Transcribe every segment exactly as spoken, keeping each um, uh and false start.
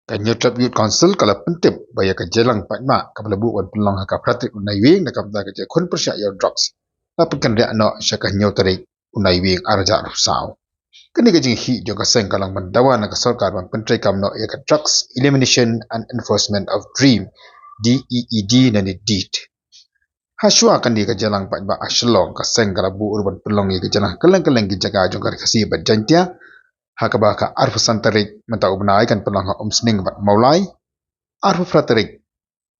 Ka Hynñiewtrep Youth Council ka la pyntip ba ïa ka jingïalang paidbah kaba la buh ban pynlong ha ka phra tarik u Naiwieng na ka bynta ka jingkhun pyrshah ïa u drugs la pynkynriah noh sha ka hynñiew tarik u Naiwieng arhajar arphew saw. Kane ka jingkhih jong ka seng ka long ban dawa na ka sorkar ban pyntreikam noh ïa ka Drugs Elimination and Enforcement of DREAM, D E E D, ne DEED. Hashwa kane ka jingïalang paidbah ha Shillong, ka seng ka la buh ruh ban pynlong ïa ka jingïalang kylleng kylleng ki jaka jong ka Ri Khasi bad Jaiñtia, ha kaba ka arphew san tarik mynta u bnai kan pynlong ha Umsning bad Mawlai, arphew phra tarik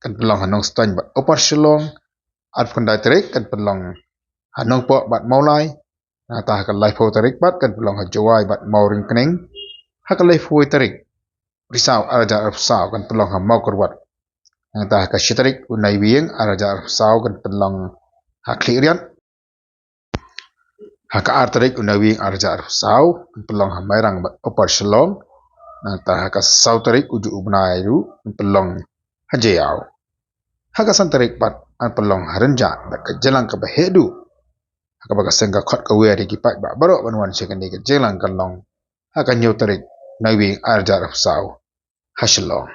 kan pynlong ha Nongstoiñ bad Upper Shillong, arphew khyndai tarik kan pynlong ha Nongpoh bad Mawlai, nangta ha ka laiphew tarik pat kan pynlong ha Jowai bad Mawryngkneng, ha ka laiphew wei tarik u Risaw arhajar arphew saw kan pynlong ha Mawkyrwat, nangta ha ka shi tarik u Naiwieng arhajar arphew saw kan pynlong ha Khliehriat, ha ka ar tarik u Naiwieng arhajar arphew saw kan pynlong ha Mairang bad Upper Shillong, nangta ha ka saw tarik u juh u bnai ruh kan pynlong ha Jaïaw, ha ka san tarik pat kan pynlong ha Rynjah bad ka jingïalang kaba heh duh ha kaba ka seng ka khot ka wer ïa ki paidbah baroh ban wan sha kane ka jingïalang kan long ha ka hynñiew tarik Naiwieng arhajar arphew saw ha Shillong.